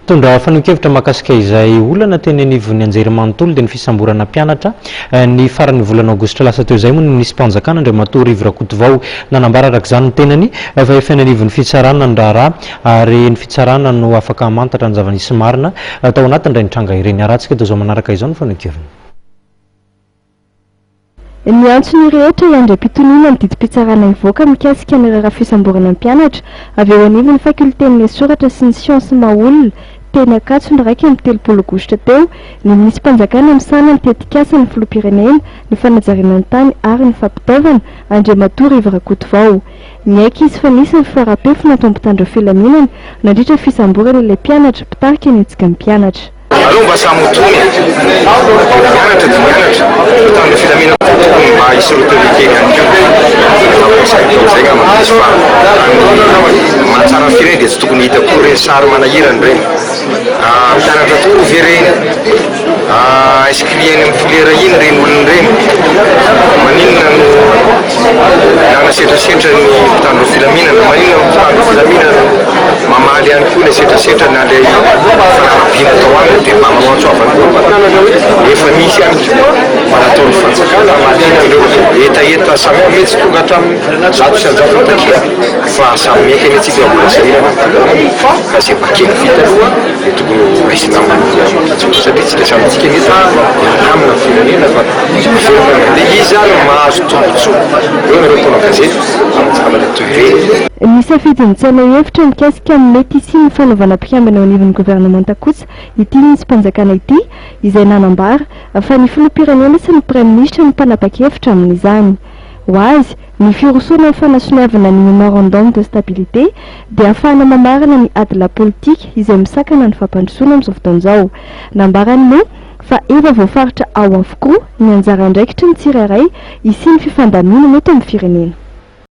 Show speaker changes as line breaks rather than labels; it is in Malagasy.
Nitondra fanehoan-kevitra mahakasika izay olana teny anivon'ny anjerimanontolo dia ny fisamborana mpianatra ny faran'ny volana aogositra lasa teo izay moa ny minisim-panjakana Andriamatoa Rivo Rakotovao. Nanambara araka izany ny tenany fa efa eny anivon'ny fitsarana ny raharaha ary ny fitsarana no afaka hamantatra ny zava-nisy marina tao anatin'ireny tranga ireny. Arahantsika toy izao manaraka izao ny fanehoan-keviny.
Niantso ny rehetra hiandry am-pitoniana ny didim-pitsarana hivoaka mikasika ny raharaha fisamborana mpianatra avy eo anivon'ny fakiolten'ny soratra sy ny siansa maha-olona teny Ankatso ny 31 aogositra teo ny minisim-panjakana misahana ny tetikasan'ny filoham-pirenena, ny fanajariana ny tany ary ny fampitaovana, Andriamatoa Rivo Rakotovao. Niaiky izy fa nisy ny fifaram-pefy nataon'ny mpitandro filaminana nandritra ny fisamborana ilay mpianatra mpitarika ny hetsika mpianatra.
Aleo mba samy ho tony e! Mianatra dia mianatra, mpitandro filaminana koa tokony mba hisy retenue kely ihany koa. Izay angamba no izy fa raha ny mahatsara ny firenena dia tsy tokony hita koa ireny sary manahirana ireny. Mpianatra tokoa ve ireny? Inscrit eny amin'ny folera iny ireny olona ireny? Maninona no nanasetrasetra ny mpitandro filaminana? Maninona no mpitandro filaminana no mamaly ihany koa ilay setrasetra na ilay fanarabiana atao aminy? Dia mba manao antso avo ihany koa ny mpampianatra hoe efa misy ihany koa mba nataon'ny fanjakana hamaliana ireo hetaheta samihafa. Mety tsy tonga hatramin'ny 100% takia fa samy miaiky anie tsika mbola sahirana ny tanàna ka izay mba kely vita aloha dia tokony ho raisina amin'ny fitsotra satria tsika samy tsika anie dia milamina ny firenena fa miverina mandeha iza ary no mahazo tombotsoa eo nareo mpanao gazety amin'ny zavatra toy ireny.
Nisafidy ny tsy hanao hevitra mikasika ny mety hisian'ny fanovana mpikambana eo anivon'ny governemanta kosa ity ministim-panjakana ity izay nanambara fa ny filoham-pirenena sy ny praiminisitra no mpanapa-kevitra amin'izany. Ho azy, ny firosoana amin'ny fanasoniavana ny Memorandum de stabilité dia ahafahana mamarana ny adilahy politika izay misakana ny fampandrosoana amin'izao fotoana izao. Nambarany moa fa efa voafaritra ao avokoa ny anjara andraikitry ny tsirairay hisian'ny fifandaminana eto amin'ny firenena.